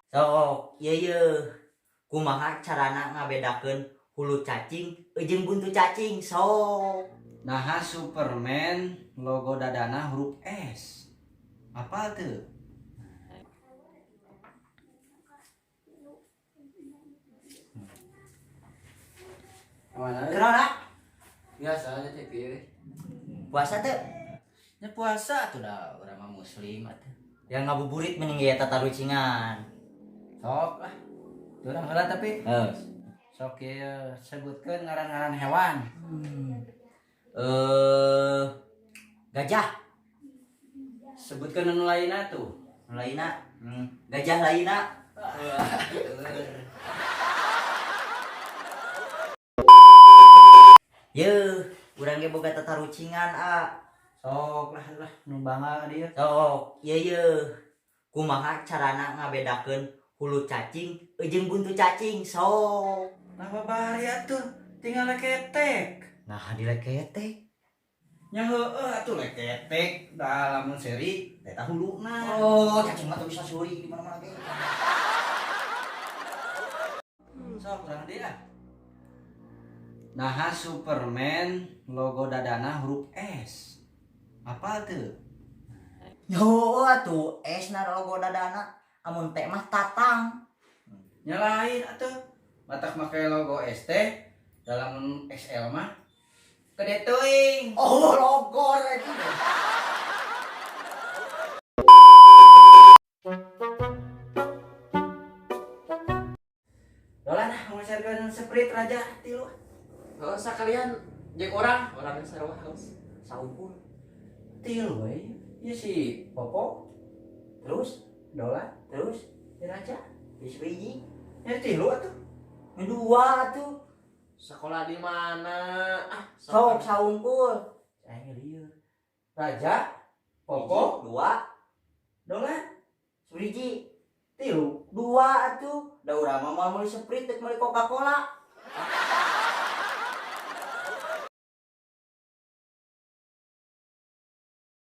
Sok, ieu ye. Kumaha carana ngabedakeun hulu cacing jeung buntu cacing, sok. Naha Superman logo dadana huruf S. Apa tuh? Mana? Kenapa? Biasa aja TV. Puasa tuh? Ya puasa tuh dah orang mah muslim atuh. Ya ngabuburit mending ge eta tarucingan. Sok lah. Urang heula tapi. Heus. Sok ieu sebutkeun ngaran-ngaran hewan. Gajah. Sebutkeun anu lainna tuh. Anu lainna? Gajah lainna. Yeuh, urang ge boga tatarucingan, a. Sok lah lah nu bangga dia. Sok, ieu ye. Kumaha carana ngabedakeun hulu cacing jeung buntu cacing, sok. Nah babari atuh, tinggal leketek. Nah, dileketek. Nya heueuh atuh leketek, da lamun seri eta huluna. Oh, cacing mah teu bisa suri di mana-mana ge. Sok urang dia. Naha Superman logo dadana huruf S. Apa tuh? Yo atuh S na logo dadana, amun T mah tatang. Nya lain atuh. Matak make logo S teh dalam XL mah gede teuing. Oh, logo rek. Dolan ah ngajarkeun Sprite raja tilu. Oh, sakalian jeung urang, urang sarua haus. Saungkul. Tilu we. Ieu si Popo. Terus Dolan, terus si Raja. Geus hiji. Ya tilu atuh. Nu dua atuh. Sekolah di mana? Ah, Sok saungkul. Aing lieur. Raja, Popo, Hiji, dua, Dolan, hiji, tilu. Dua atuh. Da urang mah moal meuli Sprite deuk meuli Coca-Cola.